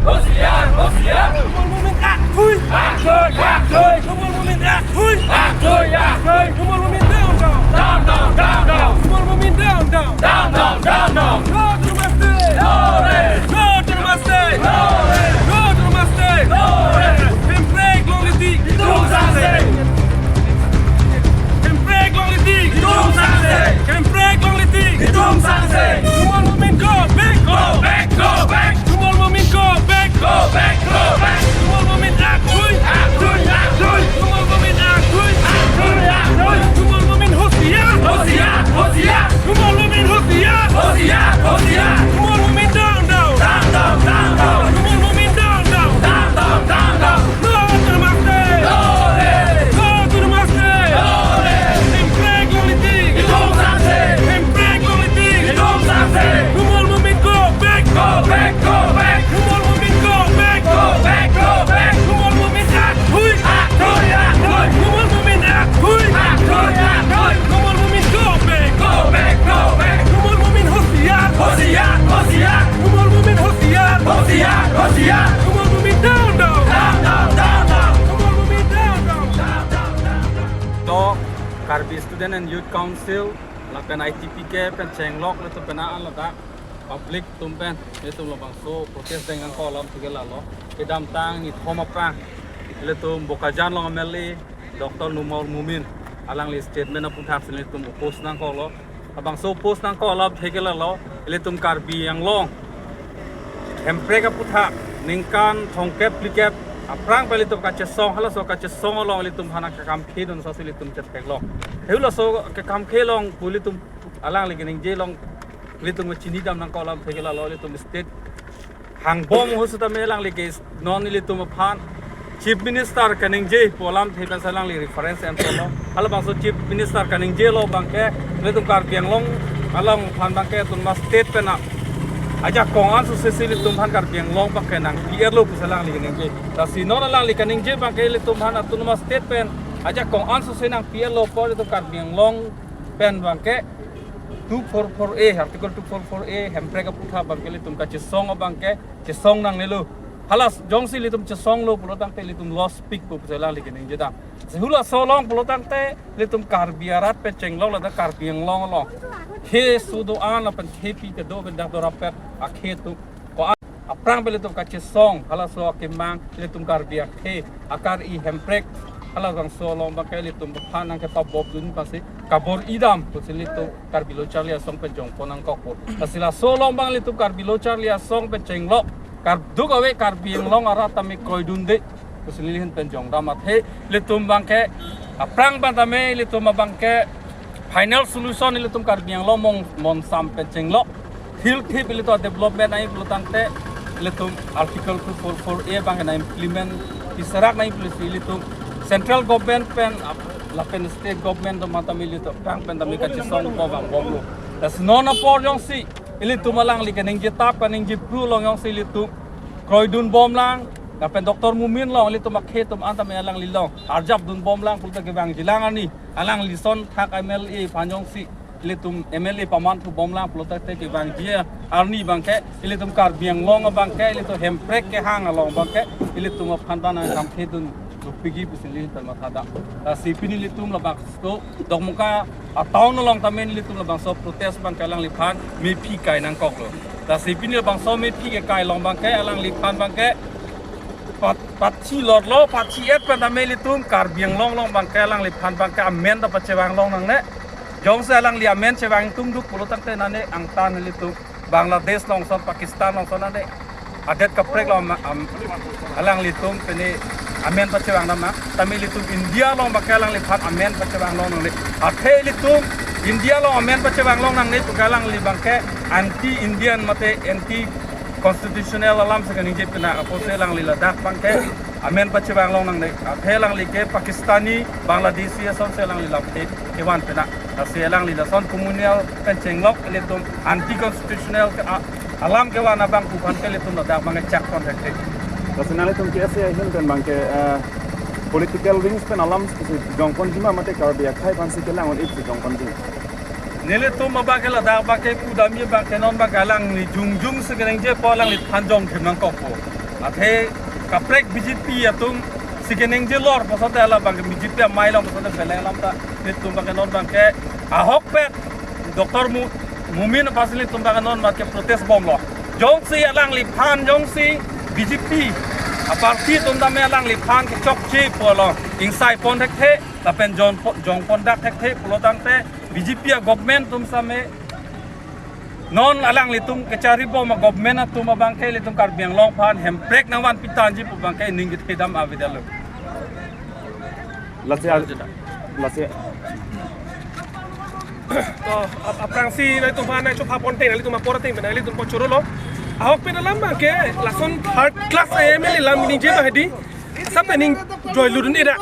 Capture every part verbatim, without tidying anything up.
Hosiar, hosiar. Numal Momin akthui. Akthui, akthui. Numal Momin akthui. Akthui, akthui. Numal Momin down, down. Down, down, down, down. Numal Momin down, down. Down, down, down, down. No to the master. No rest. No to the master. No rest. No to the master. No rest. Hemprek longle tik. Itum sangse. Hemprek longle tik. Itum sangse. Hemprek longle tik. Itum sangse. Numal Momin go back. Go back, go back. Numal Momin go back. Go back, go back. Numal Momin akthui. Akthui, akthui. Numal Momin akthui. Akthui, akthui. Numal Momin hosiar. Hosiar, hosiar. Numal Momin hosiar. Hosiar, hosiar. Numal Momin down, down. Down, down, down, down. Numal Momin down, down. Down, down, down, down. No to the master. No rest. No to the master. No rest. Hemprek longle tik. Itum sangse. Hemprek longle tik. Itum sangse. Numal Momin go back. Go back, go back. Numal Momin go back. Go back, go back. Numal Momin akthui. Akthui, akthui. Numal Momin akthui. Akthui, akthui. Numal Momin go back. Go back, go back. Numal Momin hosiar. Hosiar, hosiar. Numal Momin hosiar. Hosiar, hosiar. Numal Momin down, down. Down, down, down, down. Numal Momin down, down. Down, down, down, down. To Karbi Student and Youth Council lapen I T P K pen chenglok ilitum pen an ladak public atum pen ilitum labangso protest deng nangkok alam thike lalo. Kedamtang nithom aphrang ilitum Bokajan along M L A Doctor Numal Momin alangli statement aputhak si ilitum oppose nangkoklo. Labangso oppose nangkok alam thike lalo, ilitum Karbi Anglong Hemprek aputhak ningkan thomkep phlikep aphrang pen ilitum kachesong, halaso kachesong along ilitum aphan kekam kedun sasi ilitum chetheklong. Halaso kekam kelong pu ilitum alangli keningje along ilitum chini dam nangkok alam thike lalo, ilitum state hangbom ahut sitame alangli ke non ilitum aphan Chief Minister kaningje pu alamthe pen si alangli reference enlo. Halabangso Chief Minister kaningjelo abangke ilitum Karbi Anglong along aphan abangke autonomous state pen a ajakong an sosesi ilitum aphan Karbi Anglong abangke nangpi-etlo pusi alangli kaningje. Lasi non alangli kaningje abangke ilitum aphan autonomous state pen ajakong an sosesi nangpi-etlo apot ilitum Karbi Anglong pen abangke two four four A, Article two four four A, Hemprek aputhak abangke ilitum kachesong abangke chesong nangnelo. Hala jongsi ilitum chesonglo pulo tangte ilitum lost pik pu pusi alangli kaningje dam. Si halaso along pulo tangte ilitum Karbi arat pen chenglok ladak Karbi Anglong along khei keso do-an lapen khei pi kedo pen dak dorapet akhei atum ko-an aphrang pen ilitum kachesong, halaso akemang ilitum Karbi akhei akar-i Hemprek halabangso along abangke ilitum aphan nangkepabobdun pasi kabor-i dam pusi ilitum Karbi Lo Charli Asong pen jongpon nangkokpo. Lasi laso along abang ilitum Karbi Lo Charli Asong pen chenglok, karduk ave Karbi Anglong arat tame kroidunde pusi neli ahin pen jongdam athe ilitum abangke aphrang pen tame ilitum abangke final solution ilitum Karbi Anglong mong monsam pen chenglok. Thilthip ilitum development ai pulo tangte ilitum Article two four four A abang na implement pi serak nai pusi ilitum central government pen ap-, lapen state government atum tame ilitum aphrang pen tame kachesong ko vangbomlo. Lasi non apor jongsi ilitum alangli kaningje tap kaningje phru along jongsi ilitum kroidunbomlang, lapen Doctor Momin along ilitum akhei atum an tame alangli along arjapdunbomlang pulote kevangjilang arni alangli ason thak M L A aphan jongsi ilitum M L A pamanthubomlang pulote kevangji arni abangke ilitum Karbi Anglong abangke ilitum Hemprek kehang along abangke ilitum aphan ta nangkam khedun dopikji pusi neli ahin pen mathadam. Lasi pini ilitum labangso Dokmoka a-town along tame ilitum labangso protest abangke alangliphan mephi kai nangkoklo. Lasi pini labangso mephi kekai along abangke alangliphan abangke pat-, pathi lotlo, pathi-et pen tame ilitum Karbi Anglong along abangke alangliphan abangke amen ta pachevang long nangne. Jongsi alangli amen chevang tum duk pulo tangte nane angtan ilitum Bangladesh along ason, Pakistan along ason nane adet kaprek along am-, am-, alanglitum pene amen pachevang dam ma. Tame ilitum India along abangke alangliphan amen pachevang long nangne. Athe ilitum India along amen pachevang long nangne puke alangli abangke anti Indian mate anti constitutional alam si kaningje pina apotsi alangli ladak abangke amen pachevang long nangne. Athe alangli ke Pakistani, Bangladeshi asonsi alangli lamthe kevan pina. Lasi alangli lason communal pen chenglok ilitum anti constitutional ke a-, alam kevan abang pu aphan ke ilitum ladak abangke chak pon thekthe. Lasi nanglitum K S A ahin pen abangke, eh, political wings pen alam si jongponji ma mate Karbi akhei aphansi kelang un-ip si jongponji? Nelitum abangke ladak abangke pudamji abangke non abangke alangli jongjong si kaningjepo alangliphan jongthim nangkokpo. Athe kaprek B J P atum si keningje lor pulote labang ke B J P amei along pulote beleng alam ta nelitum abang ke non abang ke ahokpet Doctor Mu-, Momin aphansi nelitum abang ke non abang ke protest bomlo. Jongsi alangliphan jongsi B J P aparty atum tame alangliphan kechokche pulo, ingsai pon thekthe lapen jon po-, jong pon dak thekthe pulo tangte B J P a-government atum same non alanglitum kechari bom a-government atum abang ke ilitum Karbi Anglong aphan hemprek nangvanpi tangji pu abang ke ning kethedam avedetlo. Lasi al-, lasi To, ap-, aphrangsi nelitum aphan nangchopha pon te, nelitum apor ateng pen nelitum apor chorolo. Ahokpet alam abang ke lason third class M L A alam ningje ta hedi. Sap ta ning joy ludun ida.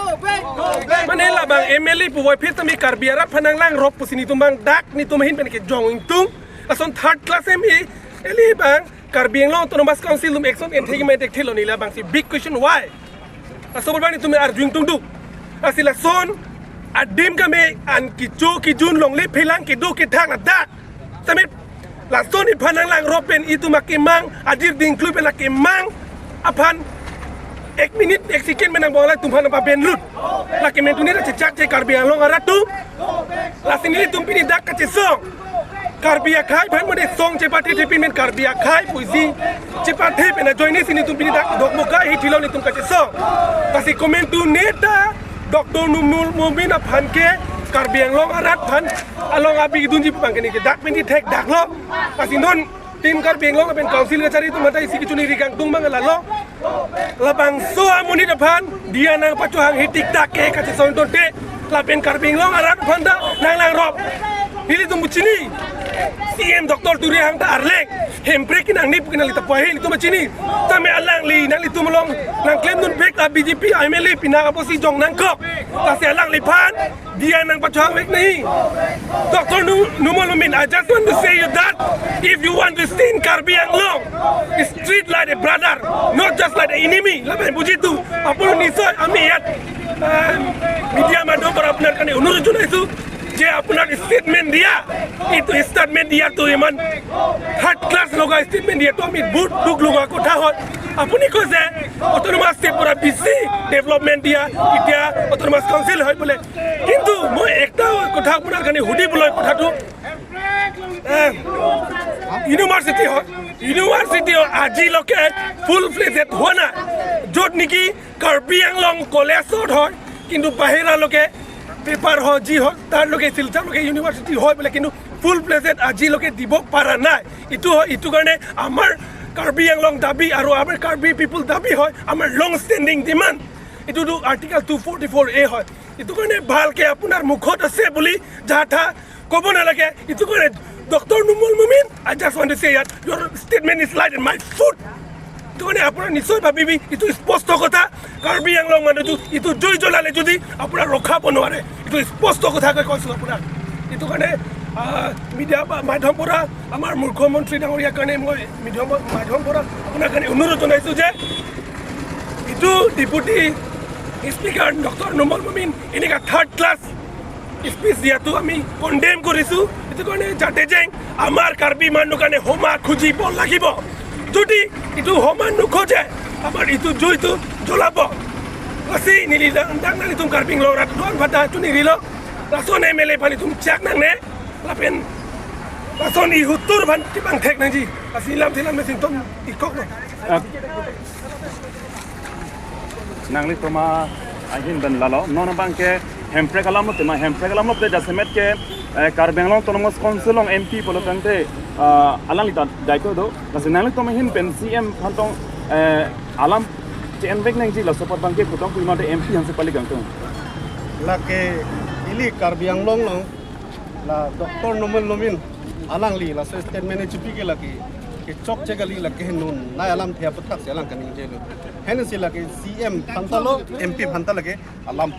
Mane labang M L A puvoiphit tame Karbi arat aphan nanglangrop pusi nelitum abang dak nelitum ahin pen kejong ingtung. Lason third class M L A abang Karbi Anglong Autonomous Council atum action enthek ma enthekthelo, neli labangsi big question why. Laso abang nelitum arju ingtungduk. Lasi lason adim keme an kecho kejun longle phelang kedo kethak ladak tame lason iphan nanglangrop pen itum akemang, ajir dingklui pen akemang aphan ek minute ek second pen nangbong alanglitum aphan pabenlut. La kementuni ra chechakche Karbi Anglong arat atum. Lasi nelitum pini dak kachesong. Karbi akhei aphan mane song chepathe thepin pen Karbi akhei pusi chepathe pen ajoinesi nelitum pini dak dokmoka hithilo nelitum kachesong. Lasi komentu neta Doctor Numal Momin aphan ke Karbi Anglong arat aphan along abi dunji pu abang ke neli ke dak pen thekdaklo. Lasi non Team Karbi Anglong lapen Council kachari atum mata isi kechuni ri kangtung abang lalo. Labangso amonit aphan diya nangpachohang hitik dak ke kachesong tonte. Lapen Karbi Anglong arat aphan ta nanglangrop. Nelitum chini. C M Doctor Tuliram ta arleng hemprek kenangji pu ke nanglitum aphan nelitum chini. Tame alangli nanglitum along nangklemdun bek a B J P M L A pina apotsi jong nangkok. Lasi alangliphan diya nangpachohang vek nahi. Doctor Nu-, Numal Momin, I just want to say you that if you want to stay in Karbi Anglong, treat like a brother, not just like an enemy. Lapen bujitu, apun niso ami yat, um, media madhyom para apunar karne onurot jonaisu je apunar statement diya, itu statement diya to iman third class loga statement diya to ami bahut dukh loga kotha hoy. Apuni koise autonomous state pura bisi development diya, itya autonomous council hoy bole. Kintu moi ekta kotha apunar karne hudi boloi kotha tu, eh, university hoy, university hoy aji loke full fledged hua nai. Jot niki Karbi Anglong college ot hoy, kintu bahira loke paper hoy ji hoy, tar loke Silchar loke university hoy bole, kintu full fledged aji loke dibo para nai. Itu hoy, itu karne amar Karbi Anglong dabi aru amar Karbi people dabi hoy, amar long standing demand. Itu tu Article two forty-four A hoy. Itu karne bhalke apunar mukhot ase buli jaha tha kobo nalage. Itu karne Doctor Numal Momin, I just want to say that your statement is light in my foot. Itu karne apunar niso bhabibi, itu sposto kotha. Karbi Anglong mane tu itu joi jolale jodi apunar rokha bo nware. Itu sposto kotha ke koisu apunar. Itu karne, ah, media ba-, madhyom pura amar murkho montri dangoriya karne moi madhyom, madhyom pura apunar karne onurot jonaisu je itu Deputy Speaker Doctor Numal Momin eneka third class speech diya tu ami condemn korisu. Itu karne jate jeng amar Karbi manu karne homa khujibo lagibo. Jodi itu homa nukhoje, amar itu joi tu jolabo. Lasi neli dang, dang nanglitum Karbi Anglong arat do-an aphanta chunirilo. Lason M L A aphan itum chak nangne. Lapen lason ihutur aphan kepangthek nangji. Lasi lam thilam mesi itum ikoklo. Ah. Nanglitum ahin pen lalo, non abang ke hemprek alam lote ma, hemprek alam lote jasemet ke, eh, Karbi Anglong Autonomous Council along M P pulo tangte, ah, alangli ta daito do. Lasi nanglitum ahin pen C M aphan tong, eh, alam che-envek nangji, laso apot abang ke kutong kui mate M P aphansi pali kangtung. Lake ili Karbi Anglong along la Doctor Numal Momin alangli laso statement chipi ke lake kechokche kali, lake non nai alamthe aputhaksi alang kaningjelo. Hensi lake C M aphanta lo, M P aphanta lake alam